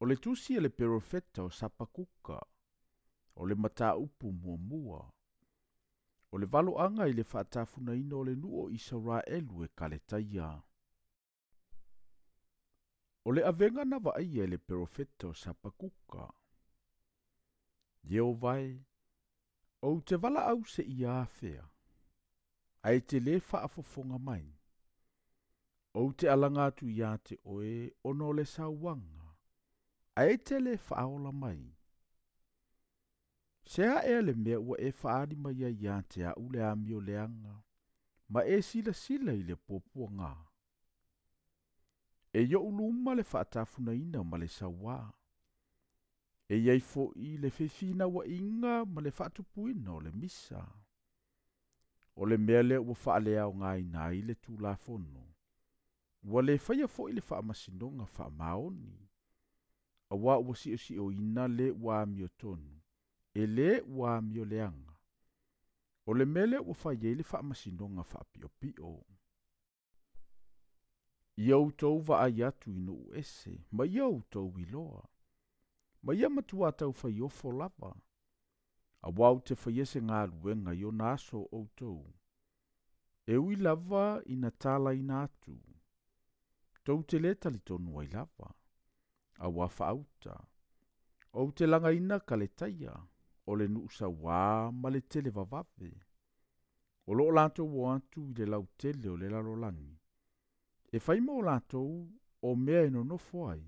O le tusi a le perofeta o Sapakuka, o le mataupu muamua. O le valoaga i le faatafunaina o le nuu o Isaraelu e Kaletaia. O le avega na vaaia e le perofeta o Sapakuka. Ieova e, ou te valaau seia afea, ae e te lē faafofoga mai. Ou te alaga atu iā te oe ona o le sauaga, ae e te lē faaola mai. Se a ea le mea ua e faaali mai ai iā te a'u le amio leaga, ma e silasila i le puapuagā? E i oʻu luma le faatafunaina ma le sauā. E i ai foʻi le fefinauaʻiga ma le faatupuina o le misa. O le mea lea ua faaleaogaina ai le Tulafono, ua lē faia foʻi le faamasinoga faamaoni, auā ua siosiʻoina le ua amiotonu, e lē ua amioleaga. O le mea lea ua fai ai le faamasinoga faapiʻopiʻo. Ia outou vaai atu i nuu ese, ma ia outou iloa. Ma ia matuā taufaiofo lava, auā ou te faia se galuega i ona aso o outou. E ui lava ina talaina atu, tou te lē talitonu ai lava, auā faauta. Ou te lagaina Kaletaia, o le nuu sauā ma le tele vavave. O loo latou o atu i le lautele o le lalolagi, e fai mo latou o mea e nonofo ai,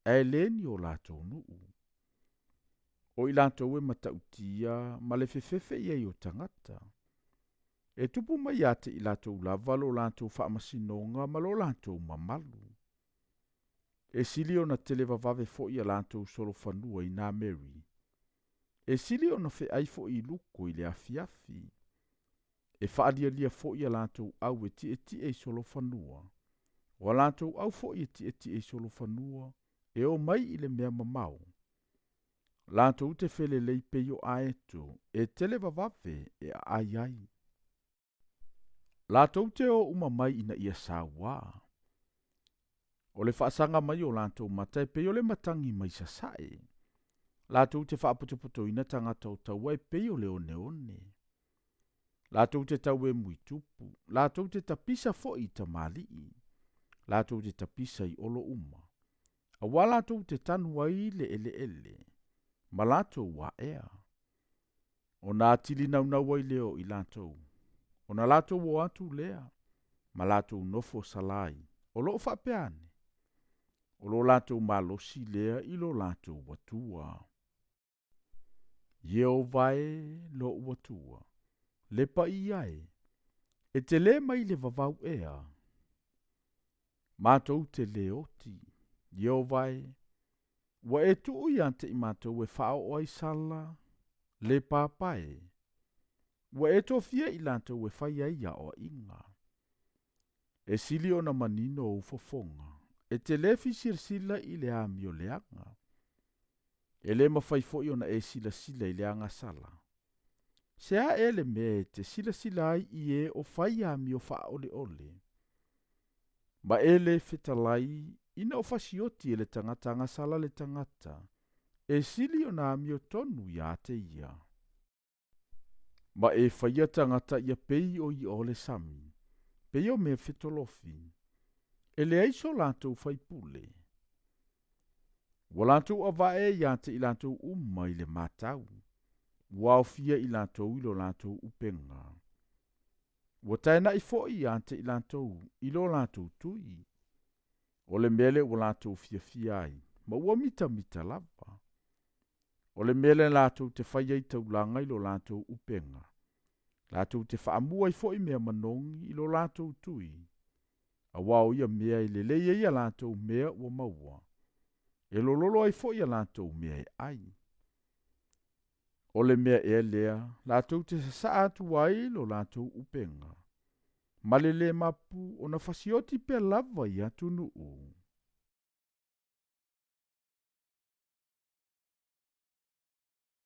ae lē ni o latou nuu. O i latou e matautia ma le fefefe i ai o tagata. E tupu mai ia te i latou lava lo latou faamasinoga ma lo latou mamalu. E sili ona televavave foʻi a latou solofanua i nā meri. E sili ona feai foʻi i luko i le afiafi. E faalialia foʻi a latou au e tietie i solofanua. O a latou au foʻi e tietie i solofanua, e o mai i le mea mamao. Latou te felelei pei o aeto, e televavave e aai ai. Latou te o uma mai ina ia sauā. O le faasaga mai o latou mata e pei o le matagi mai sasae. Latou te faapotopotoina tagata o taua e pei o le oneone. Latou te tauemu i tupu, latou te tapisa foʻi i tamalii, latou te tapisa i olo uma. Auā latou te tanu ai le eleele, ma latou aea. Ona atili naunau ai lea o i latou. Ona latou o atu lea, ma latou nofo sala ai, o loo faapea ane, o lo latou malosi lea i lo latou Atua. Ieova e, loʻu Atua, le paia e, e te lē mai le vavau ea. Matou te lē oti, Ieova e, ua e tuu iā te i matou e faaoo ai sala, le papa e. Ua e tofia i latou e fai ai aoaiga. E sili ona manino ou fofoga, e te lē fisilasila i le amioleaga. E lē mafai foʻi ona e silasila i le agasala. Se a ea le mea e te silasila ai i e o fai amio faaoleole? Ma e lē fetalai ina o fasioti e le tagata agasala le tagata, e sili ona amiotonu iā te ia. Ma e faia tagata ia pei o iʻa o le sami, pei o mea fetolofi, e leai so latou faipule. Ua latou avae iā te i latou uma i le matau, ua aofia i latou i lo latou upega. Ua taenaʻi foʻi iā te i latou i lo latou tui. O le mea lea ua latou fiafia ai, ma ua mitamita lava. O le mea lea latou te fai ai taulaga i lo latou upega. Latou te faamu ai foʻi mea manogi i lo latou tui. Auā o ia mea e lelei ai a latou mea ua maua. E lololo ai foʻi a latou mea e ai. O le mea ea lea latou te sasaa atu ai lo latou upega, ma le lē mapu ona fasioti pea lava i atunuu.